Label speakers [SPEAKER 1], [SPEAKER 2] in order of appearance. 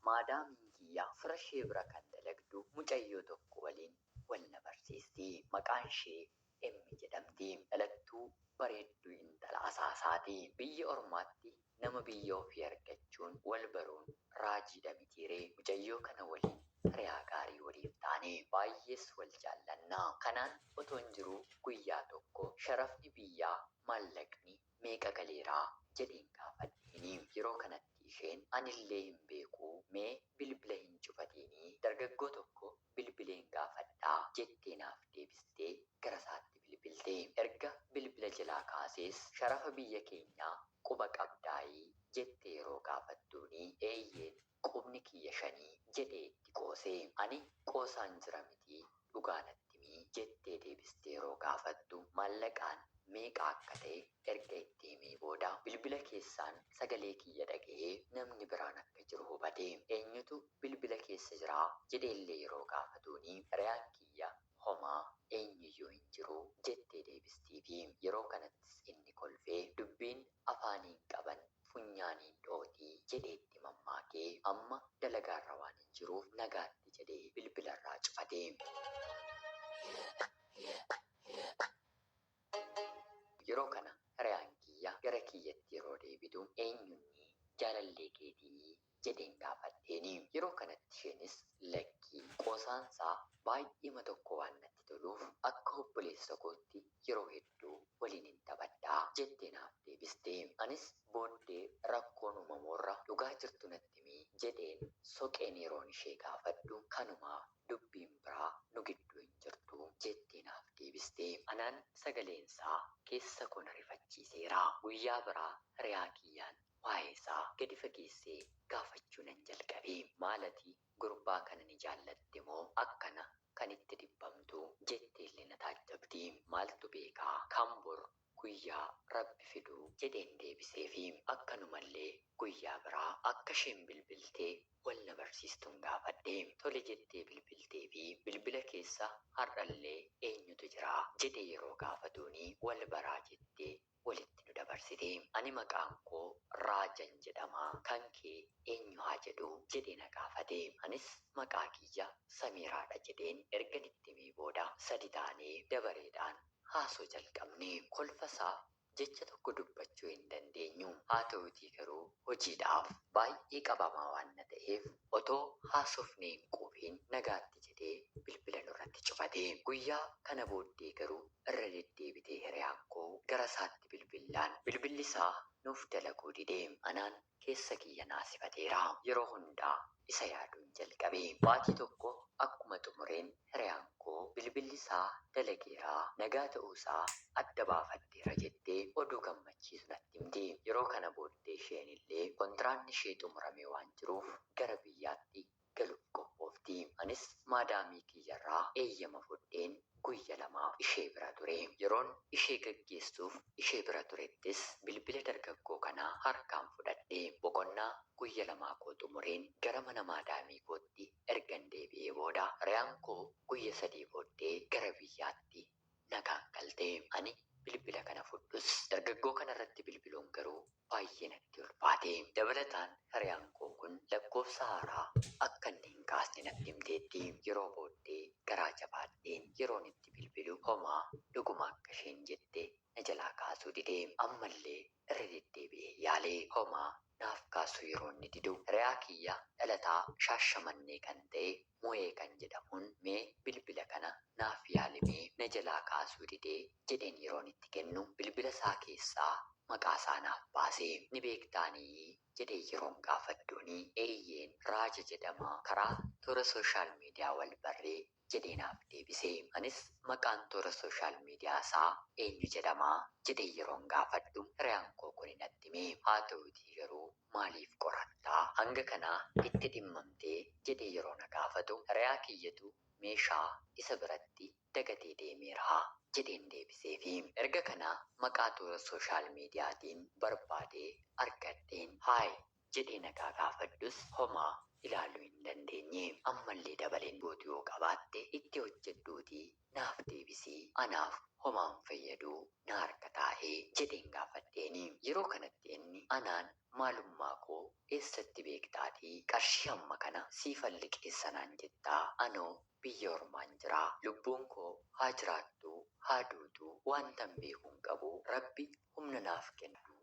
[SPEAKER 1] Maadaamiin kiyya fira ishee bira kan dalagdu mucayyoo tokko waliin wal na barsiisti. Maqaan ishee Emmi jedhamti. Dhalattuu bareedduu intala asaasaati. Biyya ormaatti nama biyya ofii argachuun wal baruun raajiidha mitiiree. Mucayyoo kana waliin hiriyaa gaarii waliif taane baay'ees wal jaallanna. Kanaan otoon jiruu guyyaa tokko sharafni biyyaa maallaqni meeqa galeeraa jedheen gaafadheeni. Yeroo kanatti isheen anillee hin beekuu mee bilbila hin cufatiinii dargaggoo tokko bilbileen gaafadhaa jettee naaf deebistee gara isaatti bilbilte. Erga bilbila jalaa kaasees sharafa biyya keenyaa quba qabdaayii jettee yeroo gaafattuuni eeyyeen qubni kiyya shanii jedhee itti qoosee. Ani qoosaan jira mitii dhugaa natti himii jettee deebistee yeroo gaafattu maallaqaan meeqa akka ta'e erga itti himee booda bilbila keessaan sagalee kiyya dhaga'ee namni biraan akka jiru hubate. Eenyutu bilbila keessa jiraa jedheellee yeroo gaafatuuni hiriyaan kiyya homaa eenyuyyuu hin jiru jettee deebistiifi yeroo kanattis inni kolfee dubbiin afaaniin qaban funyaaniin dhootii jedheetti mammaakee amma dalagaarra waan hin jiruuf nagaatti jedhee bilbilarraa cufate. Yeroo kana hiriyaan kiyya gara kiyyatti yeroo deebitu eenyunni jaalallee keetii jedheen gaafadheeni. Yeroo kanatti isheenis lakkii qoosaansaa baay'eema tokko waan natti toluuf akka obboleessa kootti yeroo hedduu waliin hin taphadhaa jettee naaf deebiste. Anis booddee rakkoon uumamuurra dhugaa jirtu natti himi jedheen soqeen yeroon ishee gaafadhu kanumaa dubbiin biraa nu gidduu hin jirtu jettee naaf deebiste. Anaan sagaleensaa keessa koo na rifachiiseera. Guyyaa biraa hiriyaa kiyyaan waa'ee isaa gadi fageessee gaafachuu nan jalqabe. Maalati gurbaa kana ni jaallatte moo akkana kan itti dhibbamtu jetteellee na taajjabdi. Maaltu beekaa kan bor guyyaa rabbi fiduu jedheen deebiseefi akkanumallee guyyaa biraa akka isheen bilbiltee wal na barsiistuun gaafadhe. Tole jettee bilbiltee fi bilbila keessa har'allee eenyutu jira jedhee yeroo gaafatuuni wal baraa jettee walitti nu dabarsite. Ani maqaan koo Raajan jedhama. Kan kee eenyu haa jedhu jedhee na gaafate. Anis maqaa kiyya Samiiraadha jedheen ergan itti himee booda sadi taanee dabareedhaan haasoo jalqabne. Kolfasaa jecha tokko dubbachuu hin dandeenyu. Haa ta'utii garuu hojiidhaaf baay'ee qabamaa waan na ta'eef otoo haasofnee hin quufiin nagaatti jedhee bilbila nurratti cufate. Guyyaa kana booddee garuu irra deddeebitee hiriyaan koo gara isaatti bilbillaan bilbilli isaa nuuf dalaguu dide. Anaan keessa kiyya naasifateera. Yeroo hundaa isa yaaduun jalqabe. Baatii tokko akkuma xumureen hiriyaan koo bilbilli isaa dalageeraa nagaa ta'uusaa adda baafadheera jettee oduu gammachiisu natti himti. Yeroo kana booddee isheen illee kontiraanni ishee xumurame waan jiruuf gara biyyaatti galuuf qophoofti. Anis maadaamii kiyyarraa eeyyama fudheen guyya lamaaf ishee bira ture. Yeroon ishee gaggeessuuf ishee bira turettis bilbila dargaggoo kanaa harkaan fudhadhe. Boqonnaa guyya lamaa koo xumureen gara mana maadaamii kootti ergan deebi'ee booda hiriyaan koo guyya sadii booddee gara biyyaatti nagaan galte. Ani bilbila kana fudhus dargaggoo kanarratti bilbiluun garuu baay'ee natti ulfaate. Dabalataan hiriyaan koo kun lakkoofsa haaraa akka inni hin kaasne natti himteetti. Yeroo booddee garaa jabaadheen yeroon itti bilbilu homaa dhuguma akka isheen jette na jalaa kaasuu dide. Ammallee irra deddeebi'ee yaalee homaa naaf kaasuu yeroo inni didu hiriyaa kiyya dhalataa Shaashamannee kan ta'e Mo'ee kan jedhamuun mee bilbila kana naaf yaalimee na jalaa kaasuu didee jedheen yeroon itti kennu bilbila isaa keessaa maqaa isaa naaf baase. Ni beektaanii jedhee yeroon gaafadhuuni eeyyeen Raaja jedhama karaa toora sooshaal miidiyaa wal barree jedhee naaf deebise. Anis maqaan toora sooshaal miidiyaa isaa eenyu jedhama jedhee yeroon gaafadhu hiriyaan koo kun natti hime. Haa ta'utii garuu maaliif qorattaa hanga kanaa itti dhimmamtee jedhee yeroo na gaafatu hiriyaa kiyyatu meeshaa isa biratti dagatee deemeera jedheen deebiseefi. Erga kanaa maqaa toora sooshaal miidiyaatiin barbaadee argadheen haay Jedhee nagaa gaafadhus homaa ilaaluu hin dandeenye. Ammallee dabaleen gootu yoo qabaatte itti hojjedhuutii naaf deebisii, anaaf homaan fayyaduu na harka taa'ee jedheen gaafadheeni. Yeroo kanatti inni anaan maalummaa koo eessatti beektaatii qarshii hamma kana siifan liqeessanaan jettaa, anoo biyya ormaan jiraa, lubbuun koo haa jiraattuu haa duutuu wantan beekuu hin qabu, rabbi humna naaf kennu.